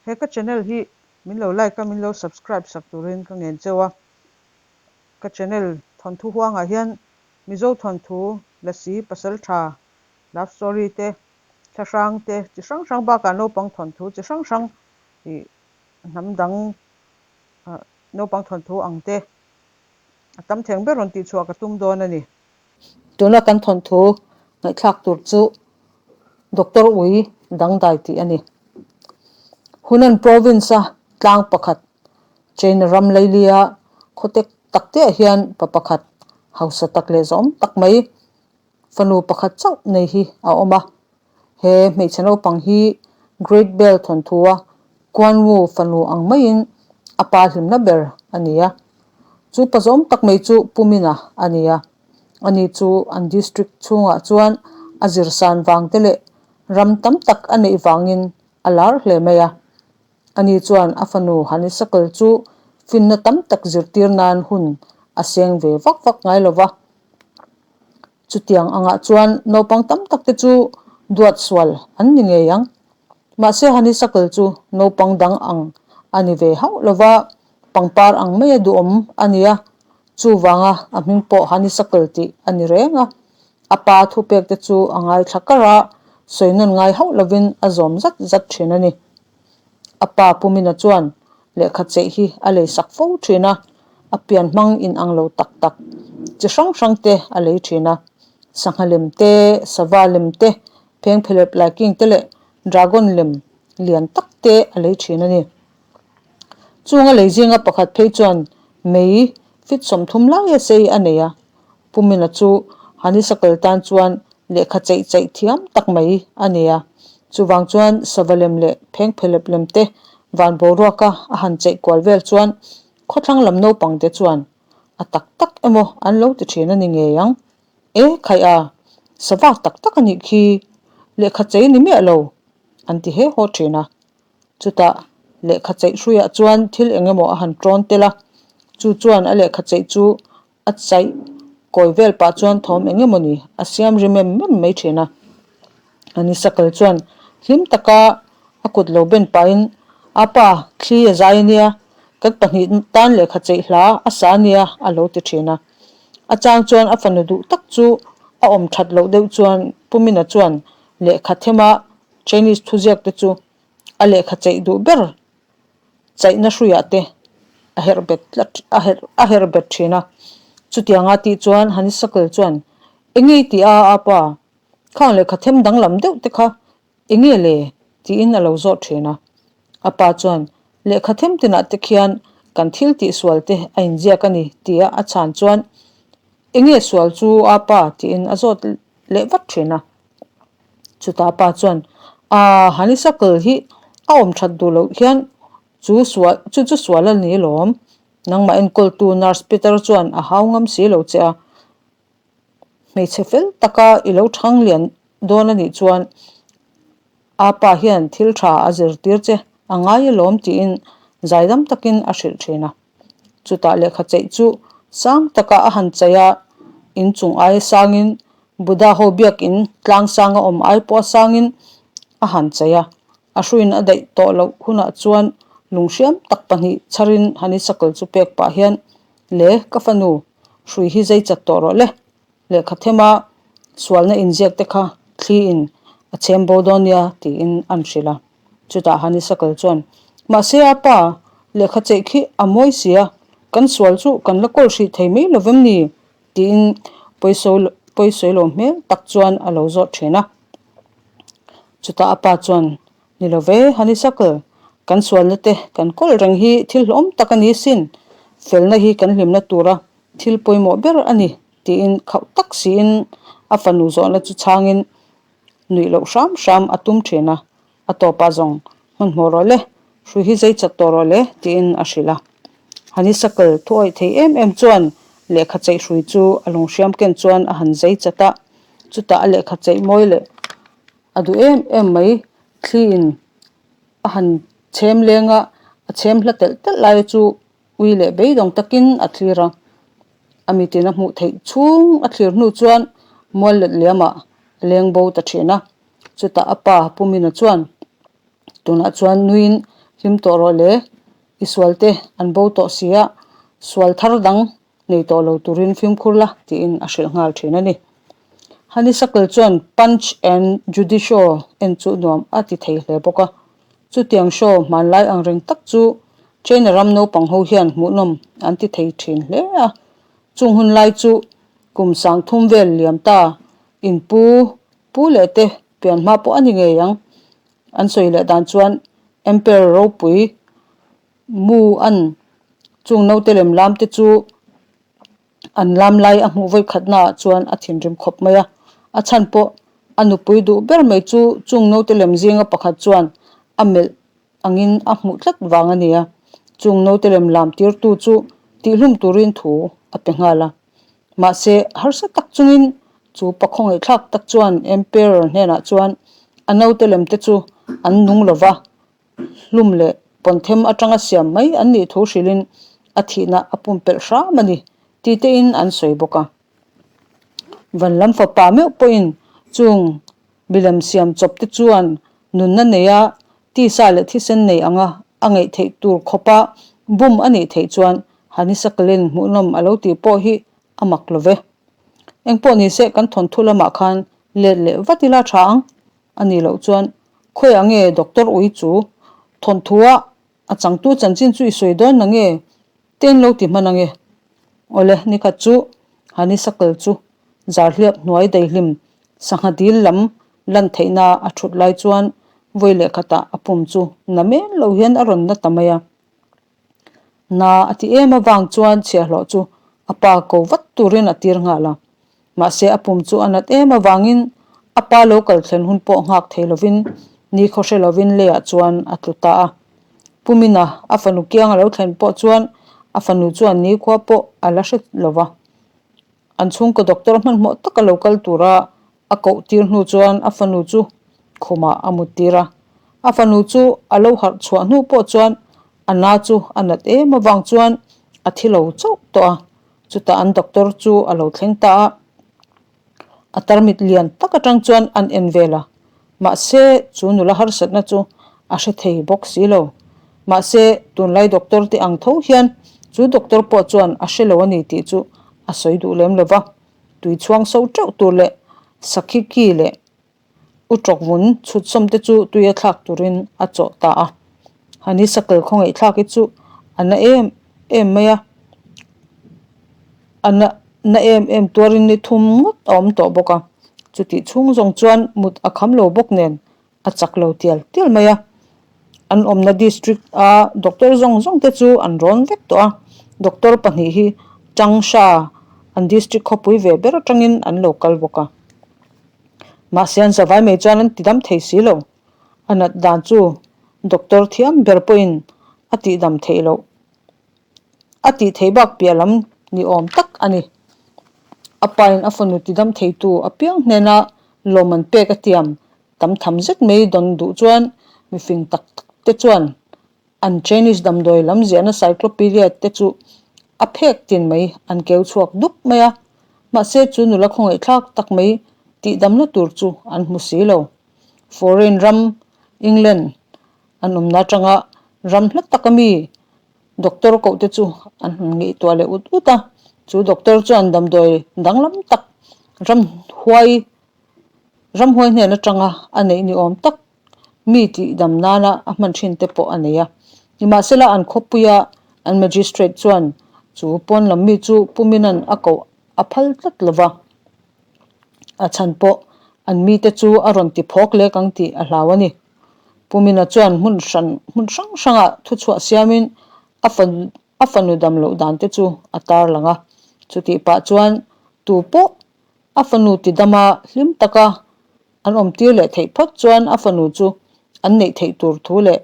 He ka channel hi min lo like a, min lo subscribe sak turin ka ngen cheu a. Ka channel thawnthu huangah hian Mizo thawnthu, Lasi, Pasaltha, Love story te, thlahrang te chi hrang hrang bakah naupang thawnthu chi hrang hrang ih hnam dang naupang thawnthu ang te a tam theng ber rawn tihchhuah ka tum dawn a ni. Tuna kan thawnthu ngaihthlak tur chu Doctor Ui dangdai tih a ni. Hunan Province-a tlang pakhat China ram Lailia khawtek tak teah hian pa pakhat hausa tak leh zawm tak mai fanu pakhat chauh nei hi a awm a. He hmeichhe naupang hi Great Bell thawnthu-a Kuan Wu fanu ang maiin a pa hlimna ber a ni a. Chu pa zawm tak mai chu Pumina a ni a. Ani chu an district chhungah chuan a zirsan vang te leh ram tam tak a neih vangin a lar hle mai a. Ani chuan a fanu Honeysuckle chu finna tam tak zirtir nan hun a seng ve vak vak ngai lo va. Chutiang angah chuan naupang tam tak te chu duat sual an ni ngei ang. Mahse Honeysuckle chu naupang dang ang a ni ve hauh lo va, pangpar ang maia duhawm a ni a, chuvanga a hming pawh Honeysuckle tih a ni reng a. A pa thupek te chu a ngaithla kar a, sawi nawn ngai hauh lovin a zawm zat zat thin a ni. A pa Pumina chuan lehkha cheih hi a lei sak fo thin a, a pian hmang in ang lo tak tak chi hrang hrang te a lei thin a. Sangha lem te, sava lem te, phengphelep laiking te leh dragon lem lian tak te a lei thin a ni. Chunga lei zinga pakhat phei chuan mei fit 30 laia sei a nei a, Pumina chu Honeysuckle tan chuan lehkha cheih cheih thiam tak mai a ni a. Chuvang chuan sava lem leh phengphelep lem te van boruaka a han cheih kual vel chuan khawthlang lam naupang te chuan a tak tak emaw an lo ti thin a ni ngei ang. E khaih a, sava tak tak a nih khi, lehkha chei ni miah lo an ti he haw thin a. Chutah lehkha cheih hruiah chuan thil eng emaw a han tawn tel a, chu chuan a lehkha cheih chu a chaih kawi vel pah chuan thawm eng emaw ni a siam ri mem mem mai thin a. Honeysuckle chuan hlim taka a kut lo ben pahin, A pa, thli a zai a nia, kan pahnih tan lehkha cheih hla a sa a nia a lo ti thin a. A chang chuan a fanu duh tak chu a awm that loh deuh chuan Pumina chuan lehkha thema Chinese thuziak te chu a lehkha cheih duh ber chaihna hruiah te a herh bet tlat a herh a herh bet thin a. Chutianga tih chuan Honeysuckle chuan, Enge i tih a, a pa? Khang lehkha them danglam deuh te kha enge le? tiin a lo zawt thin a. A pa chuan, Lehkha them tinah te khian kan thil tih sual te a inziak a ni tia a chhan chuan, Enge sual chu, a pa? tiin a zawt leh vat thin a. Chutah pa chuan, Aaa, honeysuckle hi a awm that duh loh hian chu sual chu chu sual a ni lawm. Nangmah enkawltu nurse Peter chuan a hau ngam si lo che a. Hmeichhe fel taka i lo thang lian dawn a nih chuan a pa hian thil tha a zirtir che a ngai alawm tiin zaidam takin a hrilh thin a. Chutah lehkha cheih chu sang takah a han chaih a, inchung aia sangin Buddha ho biakin tlang sanga awm ai pawh a sangin a han chaih a. A hruin a daih tawh loh hunah chuan lunghriam tak pahnih chharin honeysuckle chu pek pah hian, Le, ka fanu, hrui hi zei chat tawh rawh le. Lehkha thema sualna inziak te kha thliin a chhem bo dawn nia tiin an hrilh a. Chutah Honeysuckle chuan, Mahse a pa, lehkha cheih khi a mawi si a, kan sual chu kan la kawl hrih thei mai lo vem ni? tiin pawisawi lo hmel tak chuan a lo zawt thin a. Chutah a pa chuan, Ni lo ve, Honeysuckle, kan sualna te kan kawl reng hi thil hlawm tak a ni sin, felna hi kan hlimna tura thil pawimawh ber a ni, tiin khauh tak siin a fanu zawhna chu chhangin nuih loh hram hram a tum thin a, a tawpah zawng hmanhmawh rawh le, hrui hi zei chat tawh rawh le tiin a hrilh a. Honeysuckle thu awih thei em em chuan lehkha cheih hrui chu a lunghriam ken chuan a han zei chat a, chutah a lehkha cheih mawi leh a duh em em mai thliin a han chhem leng a, a chhem hla telh telh laia chu Ui leh beidawng takin a thlir a, a mitin a hmuh theih chhung a thlir hnu chuan mual let liamah a leng bo ta thin a. Chutah a pa Pumina chuan, Tunah chuan nuiin Hlim tawh rawh le, i sualte an bo tawh si a, sual thar dang nei tawh lo turin fimkhur la tiin a hrilh nghal thin a ni. Honeysuckle chuan Punch and Judy show en chu nuam a ti thei hle bawk a. Chutiang show hmanlai ang reng tak chu China ram naupang ho hian hmuhnawm an ti thei thin hle a. Chung hun lai chu kum 3000 vel liam ta inpu pu leh te pian hma pawh a ni ngei ang. An sawi leh dan chuan Emperor ropui Mu an chung naute lem lam te chu an lam lai a hmuh vawi khatna ah chuan a thinrim khawp mai a. A chhan pawh a nupui duh ber mai chu chung naute lem zinga pakhat chuan a melh angin a hmuh tlat vang a ni a. Chung naute lem lam tirtu chu tihlum turin thu a pe nghal a. Mahse harsa tak chungin chu pa khawngaihthlak tak chuan Emperor hnenah chuan a naute lem te chu an nung lova, hlum leh pawnthem atanga siam mai an nih thu hrilhin a thihna a pumpelh hram a ni ti tein an sawi bawk a. Van lam fapa meuh pawhin chung milem siam chawp te chuan nunna neia tisa leh thisen nei anga a ngeih theih tur khawpa bum a nih theih chuan Honeysuckle-in hmuhnawm a lo tih pawh hi a mak lo ve. Engpawh nise kan thawnthu lamah khan let leh vat ila tha ang. A nih loh chuan khawiah nge Doctor Ui chu thawnthu-a a changtu chanchin chu i sawi dawn na nge? Te in lo ti hman ange. Awle, nikhat chu Honeysuckle chu zarhliap hnuai daihlim sangha dil lam lan theihna a thut lai chuan vawi leh khatah a pum chu na men lo hian a rawn na ta mai a. Na a ti em avang chuan chhiahhlawh chu a pa ko vat turin a tir nghal a. Mahse a pum chu a nat em avangin a pa lo kal thlen hun pawh nghak thei lovin nikhaw hre lovin leiah chuan a tlu ta a. Pumina a fanu kiang a lo thlen pawh chuan a fanu chuan nikhua pawh a la hre lo va. An chhungkaw doctor hmanhmawh taka lo kal tura a koh tir hnu chuan a fanu chu khumah a mut tir a. A fanu chu a lo harh chhuah hnu pawh chuan a na chu a nat em avang chuan a thi lo chauh tawh a. Chutah an doctor chu a lo thleng ta a, a tarmit lian tak atang chuan an en vel a, mahse chu nula harsatna chu a hre thei bawk si lo. Mahse tunlai doctor te ang tho hian chu doctor pawh chuan a hre lo a ni tih chu a sawi duh lem lo va, tui chhuang so teuh tur leh sakhi ki leh U Ṭawkvun chhut sawm te chu tui a thlak turin a chawh ta a. Honeysuckle khawngaihthlak hi chu a na em em mai a, a na na em em tuarin ni thum ngawt a awm tawh bawk a. Chutih chhung zawng chuan mut a kham lo bawk nen a chak lo tial tial mai a. An awmna district a doctor zawng zawng te chu an rawn vek tawh a. Doctor pahnih hi Changsha an district khawpui ve ber atangin an lo kal bawk a. Mahse an zavai mai chuan an tidam thei si lo. A nat dan chu doctor thiam ber pawhin a tihdam theih loh. A tih theih bak piah lam ni awm tak a ni. A pain a fanu tidam theitu apiang hnena lawm an pek a tiam tam tham zet mai dawn duh chuan mifing tak tak te chuan An Chinese damdawi lam ziahna cyclopedia te chu a phek tin mai an keu chhuak dup mai a, mahse chu nula khawngaihthlak tak mai tihdamna tur chu an hmu si lo. Foreign ram, England, an awmna atanga ram hla taka mi doctor koh te chu an han ngaihtuah leh ut ut a, chu doctor chuan damdawi danglam tak ramhuai ramhuai hnen atanga a neih ni awm tak mi tihdam nana a hman thin te pawh a nei a. Nimahsela an khawpuia an magistrate chuan chu pawn lam mi chu Puminan a koh a phal tlat lo va. A chhan pawh an mite chu a rawn ti phawk lek ang tih a hlau a ni. Pumina chuan hmun hran hmun hrang hrangah thuchhuah siamin a a fanu dam loh dan te chu a tarlang a. Chutih pah chuan tu pawh a fanu tidama hlim taka An awmtir leh theih phawt chuan a fanu chu an neih theih tur thu leh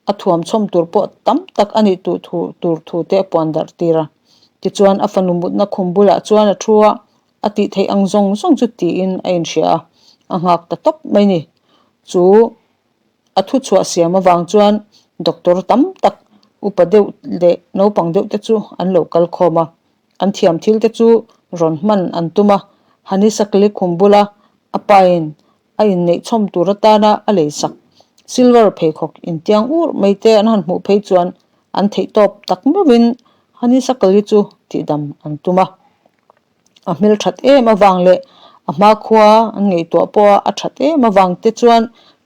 a thuam chhawm tur pawh tam tak a nih tuh thu tur thu te a puan darh tir a. Tichuan a fanu mutna khum bulah chuan a thu a, a tih theih ang zawng zawng chu tiin a inhria a, a nghak ta tawp mai ni. Chu a thu chhuah siam avang chuan doctor tam tak upa deuh leh naupang deuh te chu an lo kal khawm a. An thiam thil te chu rawn hman an tum a, Honeysuckle khum bula a pain a inneih chhawm tur atana a lei sak. Silver pheikhawk intiang ur mai te an han hmuh phei chuan an theihtawp tak meuhin Honeysuckle-i chu tihdam an tum a. A hmelthat em avang leh a hmakhua an ngaihtuah pawha a that em avang te chuan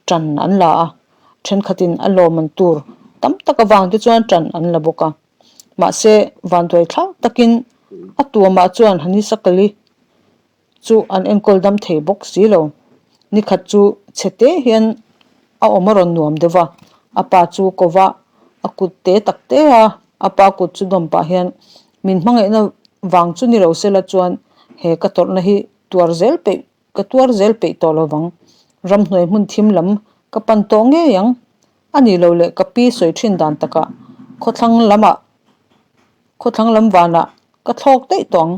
tan an la a, thenkhatin a lawmman tur tam tak avang te chuan tan an la bawk a. Mahse, vanduai thlak takin a tuamah chuan Honeysuckle-i chu an enkawl dam thei bawk si lo. Nikhat chu chhe te hian a awm a rawn nuam deuh va, a pa chu ko va, a kut te tak te a, a pa kut chu dawm pah hian min hmangaihna vang chu ni lo sela chuan he ka tawrhna hi tuar zel peih ka tuar zel peih tawh lo vang. Ramhnuai hmun thim lam ka pan tawh ngei ang. A nih loh leh ka pi sawi thin dan takah khawthlang lamah khawthlang lam vanah ka thlawk daih tawh ang.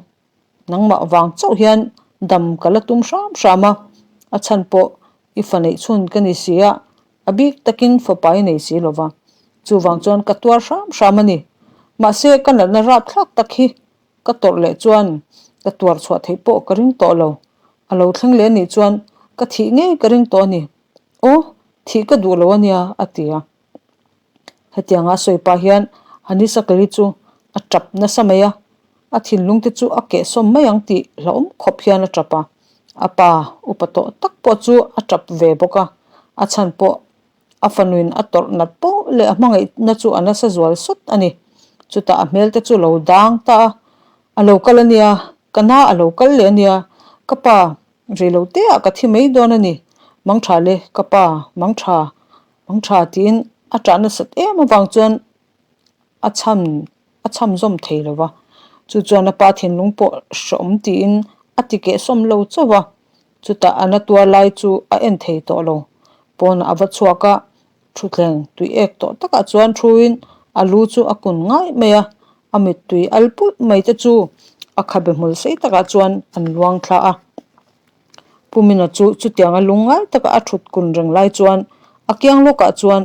Nangmah vang chauh hian dam ka la tum hram hram a, a chhan pawh i fa neih chhun ka ni si a, a bik takin fapa i nei si lo va. Chuvang chuan ka tuar hram hram a ni. Mahse ka natna rapthlak tak hi ka tawrh leh chuan ka tuar chhuah theih pawh ka ring tawh lo. A lo thleng leh anih chuan ka thih ngei ka ring tawh a ni. Aw, thih ka duh lo a nia, a ti a. Hetianga a sawi pah hian Honeysuckle-i chu a tap nasa mai a, a thinlung te chu a kehsawm mai ang tih hlauhawm khawp hian a tap a. A pa upa tawh tak pawh chu a tap ve bawk a, a chhan pawh a fanuin a tawrh nat poh leh a hmangaihna chu a nasa zual sawt a ni. Chutah a hmel te chu lo dang ta a, A lo kal a nia, ka na a lo kal leh a nia, ka pa rei lo te ah ka thi mai dawn a ni, mangtha le ka pa, mangtha. Ang tha tiin a ṭah nasat em avang chuan a chhan a chham zawm thei lo va, chu chuan a pa thinlung pawh hreawm tiin a ti kehsawm lo chauh va, chutah a na tuar lai chu a en thei tawh lo. Pawnah a va chhuak a, thutthleng tui ek tawh takah chuan thuin a lu chu a kun ngai mai a, a mittui al pulh mai te chu a khabe hmul sei takah chuan an luang thla a. Pumina chu chutianga lungngai taka a thut kun reng lai chuan a kiang lawkah chuan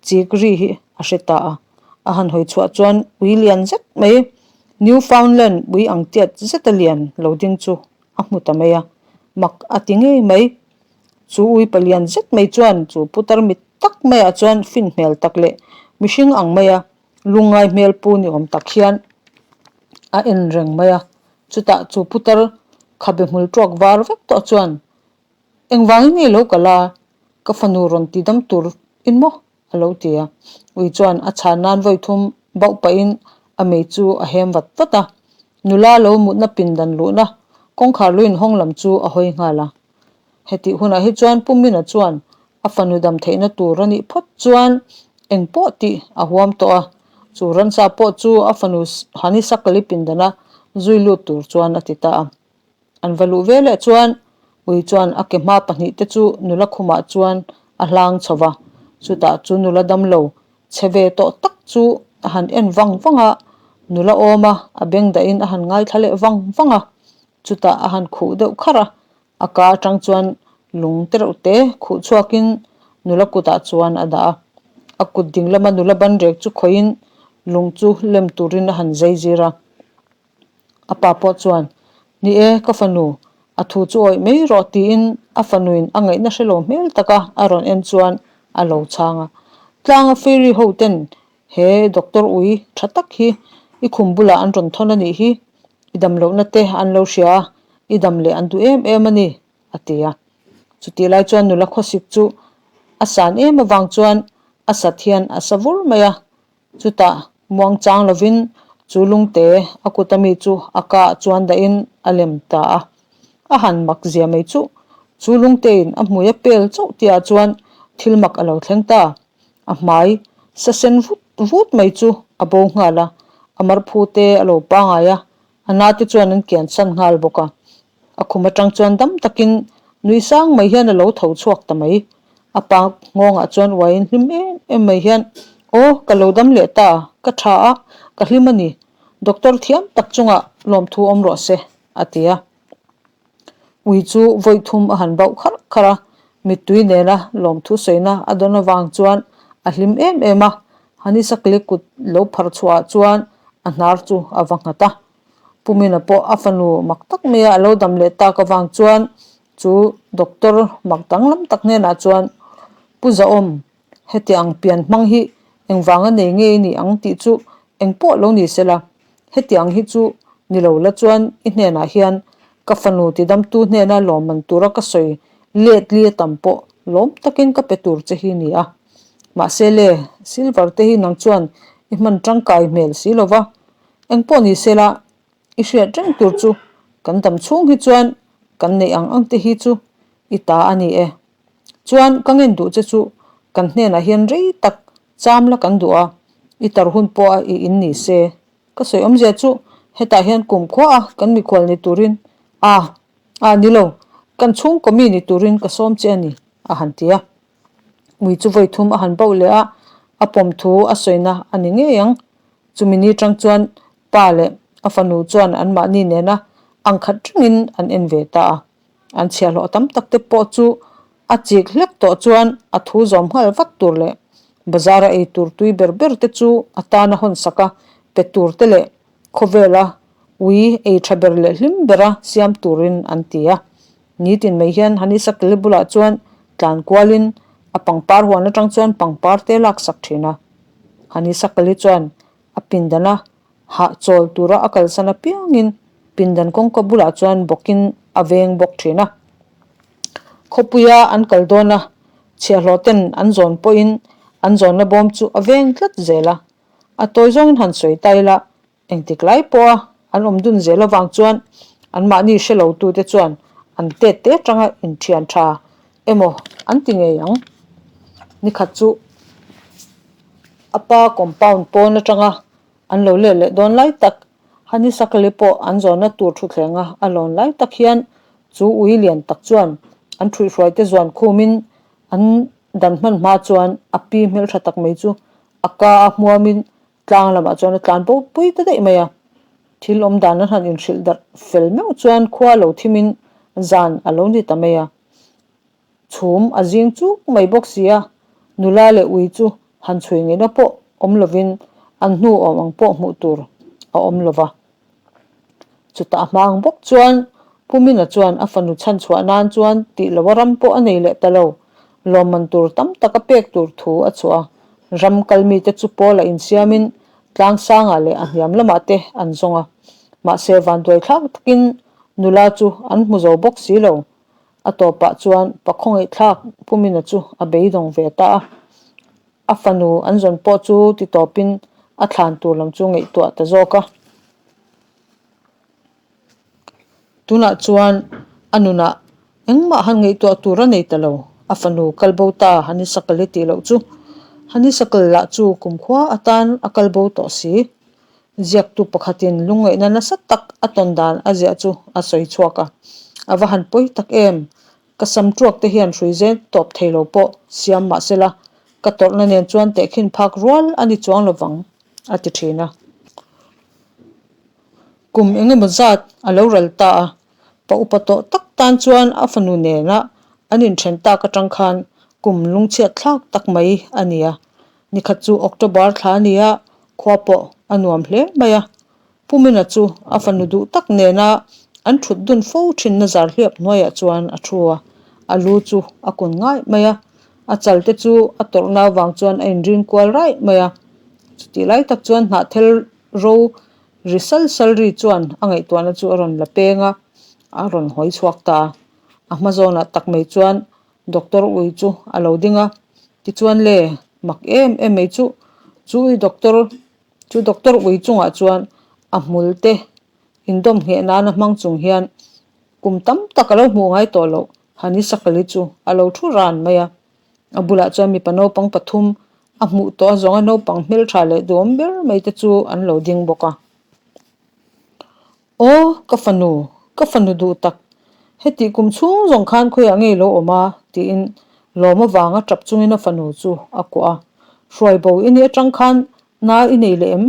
chik ri hi a hre ta a. A han hawi chhuah chuan ui lian zet mai, Newfoundland ui ang tiat zeta lian lo ding chu a hmu ta mai a, mak a ti ngei mai. Chu ui palian zet mai chuan chu putar mit tak maiah chuan fin hmel tak leh mihring ang maia lungngai hmel pu ni awm tak hian a en reng mai a. Chutah chu putar khabe hmul tuak var vek tawh chuan, Engvangin nge lo kal a, ka fanu rawn ti dam tur in maw? a lo ti a. Ui chuan a chhan nan vawi thum bauh pahin a mei chu a hem vat vat a. Nula lo mutna pindan luhna kawngkhar lu inhawng lam chu a hawi nghal a. Hetih hunah hi chuan Pu Mina chuan a fanu dam theihna tur a nih phawt chuan eng pawh tih a huam tawh a, chu ransa pawh chu a fanu Honeysuckle-i pindana zui lut tur chuan a ti ta a. An va luh ve leh chuan ui chuan a ke hma pahnihte chu nula khumah chuan a hlang chho va, chutah chu nula damlo chhe ve tawh tak chu a han en vang vang a, nula awm a, a beng dahin a han ngaithla leh vang vang a, chutah a han khuh deuh kharh a, A ka atang chuan lung te reuh te khuh chhuakin nula kutah chuan a dah a. A kut ding lama nula ban rek chu khawihin lung chu lem turin a han zai zir a. A pa pawh chuan, Ni e, ka fanu, a thu chu awih mai rawh tiin a fanuin a ngaihna hre lo hmel taka a rawn en chuan a lo chhang a. Tlanga fairy ho ten he doctor ui tha tak hi i khum bulah an rawn thawn a nih hi, i dam lohna te an lo hria a, i dam leh an duh em em a ni, a ti a. Chutih lai chuan nula khawsik chu a san em avang chuan a sat hian a sa vur mai a, chutah muang chang lovin chu lungte a kut ami chu a ka ah chuan dahin a lem ta a. A han mak zia mai chuh, chu lungtein a hmui a pel chauh tihah chuan thil mak a lo thleng ta. A hmai sa sen vut vut mai chu a bo nghal a, a marphu te a lo pangai a, A na te chuan an kian san nghal bawk a. A khum atang chuan dam takin nui sang mai hian a lo tho chhuak ta mai. A pa nghawngah chuan uaiin hlim em em mai hian, Aw, ka lo dam leh ta, ka tha a, ka hlim a ni. Doctor thiam tak chungah lawmthu awm rawh se, a ti a. Ui chu vawi thum a han bauh kharh kharh a, mittui nena lawmthu sawina a dawn avang chuan a hlim em em a, Honeysuckle kut lo phar chhuahah chuan a hnar chu a va nghat a. Pumina pawh a fanu mak tak maia a lo dam leh tak avang chuan chu doctor mak danglam tak hnenah chuan, Pu Zahawm. Heti ang pian hmang hi engvanga nei nge i nih ang tih chu engpawh lo ni sela, heti ang hi chu ni lo la chuan i hnenah hian ka fanu tidamtu hnena lawmman tura ka sawi let li a tam pawh lawm takin ka pe tur che hi ni a. Mahse le, silver te hi nang chuan i hman tangkai hmel si lo va, engpawh ni sela i hriat reng tur chu kan dam chhung hi chuan kan neih ang ang te hi chu i ta a ni e. Chuan ka ngen duh che chu kan hnenah hian rei tak cham la kan duh a, i tar hun pawh a i in ni se. Ka sawi awmzia chu hetah hian kumkhua a kan mikhual ni turin a, a ni lo, kan chhungkaw mi ni turin ka sawm che a ni, a han ti a. Ui chu vawi thum a han bauh leh a, a pawm thu a sawina a ni ngei ang. Chumi ni tang chuan pa leh a fanu chuan anmahni nena ang khat rengin an en ve ta a. An chhiahhlawh tam tak te pawh chu a chik hlek tawh chuan a thu zawm nghal vat tur leh bazar-a ei tur tui ber ber te chu a tana hawn sak a pe tur te leh khawvela ui ei tha ber leh hlim bera siam turin an ti a. Nitin mai hian Honeysuckle bulah chuan tlan kualin a pangpar huan atang chuan pangpar te lak sak thin a. Honeysuckle chuan a pindan a Hahchawl tura a kalsan apiangin pindan kawngka bulah chuan bawkin a veng bawk thin a. Khawpuia an kal dawn a, chhiahhlawh ten an zawn pawhin an zawnna bawm chu a veng tlat zel a. A tawi zawngin han sawi ta ila, engtik lai pawha an awm dun zel avang chuan anmahni hre lo tute chuan an tet te atanga inthian tha emaw an ti ngei ang. Nikhat chu a pa compound pawn atanga An lo let leh dawn lai tak, Honeysuckle pawh an zawnna tur thuthlenga a lawn lai tak hian chu ui lian tak chuan an ṭhuihhruaite zuan khumin an dan hman hma chuan a pi hmelṭha tak mai chu a ka a hmuamin tlang lamah chuan a tlan bo pui ta daih mai a. Thil awm dan an han inhrilh darh fel meuh chuan khua lo thimin zan a lo ni ta mai a. Chhum a zing chuk mai bawk si a, nula leh ui chu han chhui ngeina pawh awm lovin an hnu awm ang pawh hmuh tur a awm lo va. Chutah a hmang bawk chuan Pumina chuan a fanu chhanchhuah nan chuan tih loha ram pawh a nei leh ta lo, lawmman tur tam tak a pek tur thu a chhuah a. Ram kal mite chu pawl a insiamin tlang sangah leh a hniam lamah te an zawng a. Mahse vanduai thlak takin nula chu an hmu zo bawk si lo. A tawpah chuan pa khawngaihthlak Pumina chu a beidawng ve ta a, a fanu an zawn pawh chu ti tawpin a thlan tur lam chu ngaihtuah ta zawk a. Tunah chuan a nunah engmah han ngaihtuah tur a nei ta lo, a fanu kalbo ta Honeysuckle i tih loh chu. Honeysuckle lah chu kumkhua atan a kalbo tawh si. Ziaktu pakhatin lungngaihna nasa tak a tawn dan a ziah chu a sawi chhuak a, A va han pawi tak em? Ka sam tuak te hian hrui zel tawp thei lo pawh siam mah sela, ka tawrhna nen chuan tehkhin phak rual a ni chuang lovang, a ti thin a. Kum eng emaw zat a lo ral ta a, pa upa tawh tak tan chuan a fanu nena an inthen tak atang khan kum lungchhiat thlak tak mai a ni a. Nikhat chu October thla a ni a, khua pawh a nuam hle mai a. Pumina chu a fanu duh tak nena an thut dun fo thinna zar hliap hnuaiah chuan a thu a, a lu chu a kun ngaih mai a, a chal te chu a tawrhna avang chuan a inrin kual raih mai a. Chutih lai tak chuan hnahthel ro ri sal sal ri chuan a ngaihtuahna chu a rawn la peng a, a rawn hawi chhuak ta a. A hma zawnah tak mai chuan Doctor ui chu a lo ding a, tichuan le, mak em em mai chu, chu ui doctor, chu doctor ui chungah chuan a hmul te indawm ngheh nana hmang chung hian kum tam tak a lo hmuh ngai tawh loh Honeysuckle-i chu a lo thu ran mai a. A bulah chuan mipa naupang pathum a hmuh tawh a zawnga naupang hmeltha leh duhawm ber mai te chu an lo ding bawk a. Aw, ka fanu, ka fanu duh tak, heti kum chhung zawng khan khawiah ngei lo awm a? tiin lawm avanga tap chungin a fanu chu a kuah a. Hruai bo i nih atang khan na i nei leh em?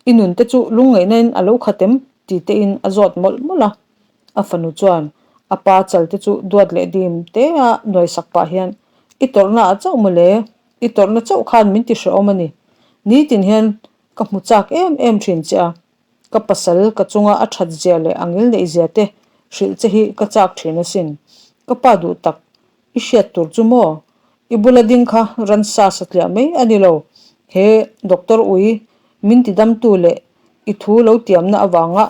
I nun te chu lungngaihna in a lo khat em? ti te in a zawt mawlh mawlh a. A fanu chuan a pa chal te chu duat leh dim te a nuai sak pah hian, I tawrhna ah chauh mawle, i tawrhna chauh khan min ti hrehawm a ni. Nitin hian ka hmu chak em em thin che a. Ka pasal ka chunga a that zia leh a ngil neih zia te hrilh che hi ka chak thin asin. Ka pa duh tak, i hriat tur chu maw? I bula ding kha ransa satliah mai a ni lo. He Doctor ui min tidamtu leh i thu lo tiamna avanga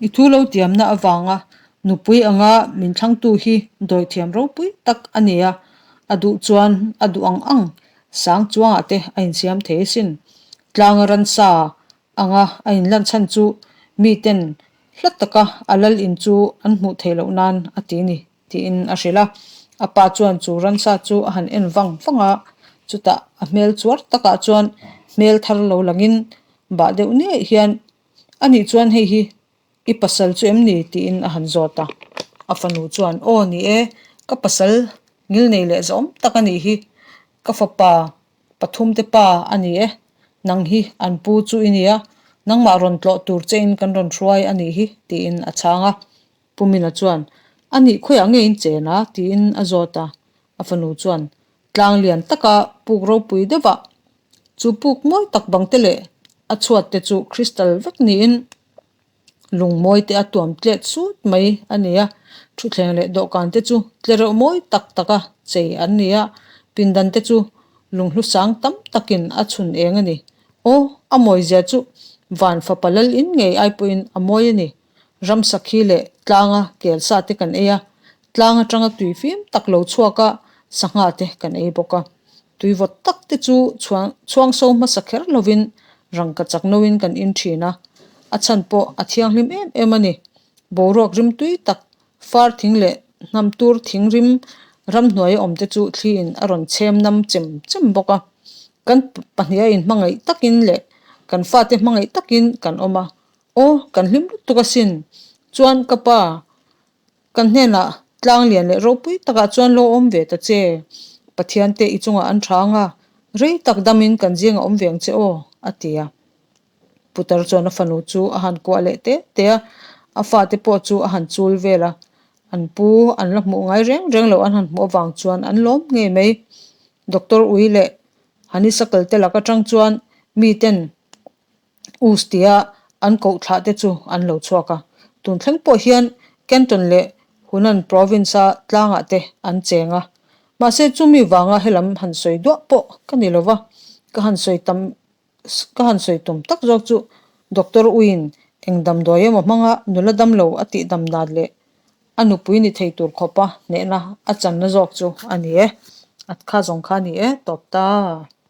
I thu lo tiamna avanga nupui anga min thlangtu hi dawithiam ropui tak a ni a, a duh chuan a duh ang ang sang chuangah te a insiam thei asin. Tlanga ransa anga a inlan chhan chu miten hla taka a lal in chu an hmuh theih loh nan a ti ni tiin a hrilh a. A pa chuan chu ransa chu a han en vang vang a, chutah a hmel chuar takah chuan hmel thar lo langin bah deuh niaih hian A nih chuan hei hi i pasal chu em ni? tiin a han zawt a. A fanu chuan, Aw ni e, ka pasal ngilnei leh zawm tak a nih hi. Ka fapa pathumte pa a ni e. Nang hi an pu chu i nia, nangmah rawn tlawh tur chein kan rawn hruai a nih hi, tiin a chhang a. Pu Mina chuan, A nih khawiah nge in chen a? tiin a zawt a. A fanu chuan, Tlang lian taka puk ropui deuhah chu puk mawi tak bang te leh a chhuat te chu crystal vek niin lung mawi te a tuam tlet sut mai a ni a. Thutthleng leh dawhkan te chu tle reuh mawi tak taka chei an ni a, pindan te chu lunghlu sang tam takin a chhun eng a ni. Aw, a mawizia chu van fapa lal in ngei ai pawhin a mawi a ni. Ramsakhi leh tlanga kelsa te kan ei a, tlang atanga tui fim tak lo chhuak a sangha te kan ei bawk a. Tui vawt tak te chu chhuang chhuang so hmasa kher lovin rangka chak noin kan in thin a, a chhan pawh a thianghlim em em a ni. Boruak rim tui tak far thing leh hnam tur thing rim ramhnuai a awm te chu thliin a rawn chhem nam chem chem bawk a. Kan pahniha inhmangaih takin leh kan fate hmangaih takin kan awm a, Aw, kan hlim lutuk asin. Chuan ka pa, kan hnenah tlang lian leh ropui takah chuan lo awm ve ta che. Pathian te i chungah an tha anga, rei tak damin kan zingah awm ve ang che aw, a ti a. Putar chuan a fanu chu a han kuah leh te te a, a fate pawh chu a han chul vel a. An pu an la hmuh ngai reng reng loh an han hmuh avang chuan an lawm ngei mai. Doctor Ui leh Honeysuckle te lak atang chuan miten Us tia an koh thlah te chu an lo chhuak a. Tun thleng pawh hian Canton leh Hunan province-a tlangah te an cheng a. Mahse chumi vanga helam han sawi duah pawh ka ni lova, ka han sawi tam ka han sawi tum tak zawk chu Doctor Uiin eng damdawi emaw hmanga nula damlo a tih dam dan leh a nupui ni thei tur khawpa hnehna a channa zawk chu a ni e. A kha zawng kha a ni e tawp ta.